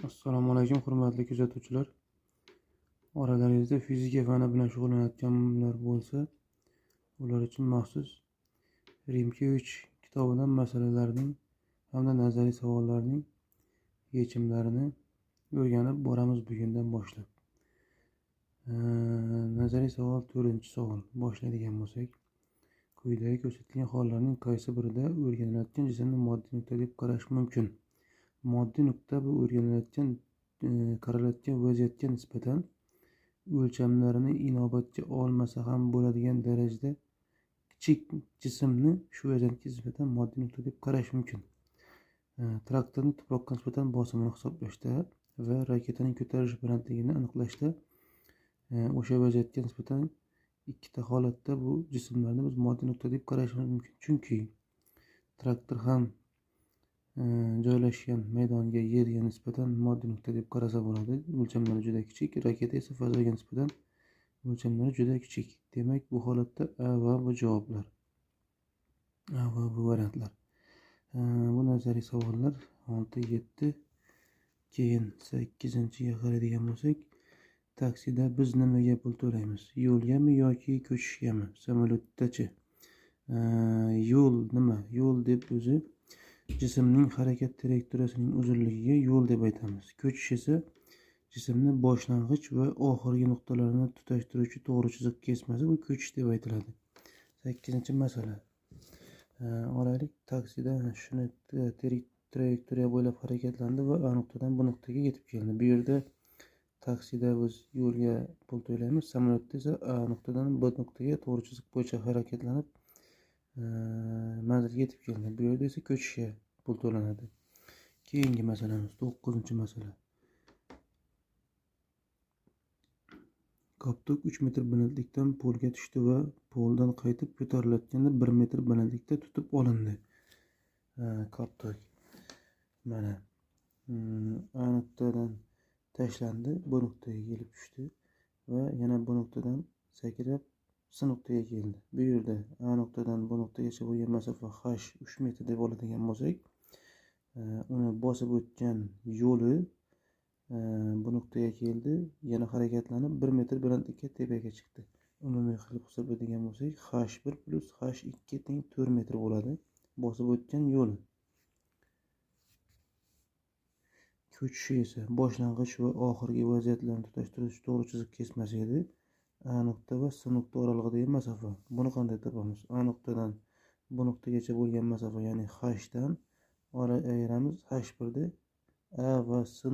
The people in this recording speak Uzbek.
Assalomu alaykum, hurmatli kuzatuvchilar. Oralaringizda fizika fani bilan shug'ullanayotganlar bo'lsa, ular uchun maxsus Rimkevich kitobidan masalalarning hamda nazariy savollarning yechimlarini o'rganib boramiz bugundan boshlab. Nazariy savol 4-savol. Boshlaydigan bo'lsak, quyidagi ko'rsatilgan hollarning qaysi birida o'rganilayotgan jismni moddiy nuqta deb qarash mumkin? Moddiy nuqta bu o'rganilayotgan qaralayotgan vaziyatga nisbatan o'lchamlarini inobatga olmasa ham bo'ladigan darajada kichik jismni shu vaziyatga nisbatan moddiy nuqta deb qarash mumkin. Traktorning tuproqqa nisbatan bosimini hisoblashda va raketaning ko'tarilish balandligini aniqlashda o'sha vaziyatga nisbatan ikkita holatda bu jismlarni biz moddiy nuqta deb qarashimiz mumkin. Chunki traktor ham joylashgan maydonga, yerga nisbatan moddiy nuqta deb qarasa bo'ladi. O'lchamlari juda kichik, raketa esa fazoga nisbatan o'lchamlari juda kichik. Demak, bu holatda A va B javoblar. A va B variantlar. Bu nazariy savollar 6, 7. Keyin 8-ga qaraydigan bo'lsak, taksida biz nimaga pul to'laymiz? Yo'lgami yoki ko'chishgami? Samolyotdachi? Yo'l nima? Yo'l deb o'zi jismning harakat trayektoriyasining uzunligiga yo'l deb aytamiz. Ko'chish esa jismni boshlang'ich va oxirgi nuqtalarini tutashtiruvchi to'g'ri chiziq kesmasi, bu ko'chish deb aytiladi. 8-masala. Olaylik, taksida shuni trayektoriya bo'ylab harakatlandi va A nuqtadan B nuqtaga yetib keldi. Bu yerda taksida biz yo'lga pul to'laymiz, samolyotda esa A nuqtadan B nuqtaga to'g'ri chiziq bo'yicha harakatlanib manzilga yetib keldi. Bu yerda esa ko'chishga pul to'lanadi. Keyingi masalamiz 9-masala. Koptok 3 metr balandlikdan polga tushdi va poldan qaytib ko'tarilayotganda 1 metr balandlikda tutib olindi. Koptok mana A nuqtadan tashlandi, B nuqtaga kelib tushdi va yana B nuqtadan sakrab C nuqtaga keldi. Bu yerda A nuqtadan B nuqtagacha bo'lgan masofa h 3 metr deb oladigan bo'lsak, uni bosib o'tgan yo'li bu nuqtaga keldi, yana harakatlanib 1 metr balandlikka tepaga chiqdi. Umumiy qilib hisoblaydigan bo'lsak, h1 plus h2 teng 4 metr bo'ladi bosib o'tgan yo'li. Ko'chishi esa boshlang'ich va oxirgi vaziyatlarni tutashtiruvchi to'g'ri chiziq kesmasi edi. A nuqta va C nuqta oralig'idagi masofa. Buni qanday topamiz? A nuqtadan B nuqtagacha bo'lgan masofa, ya'ni h dan ayiramiz h1 ni A va C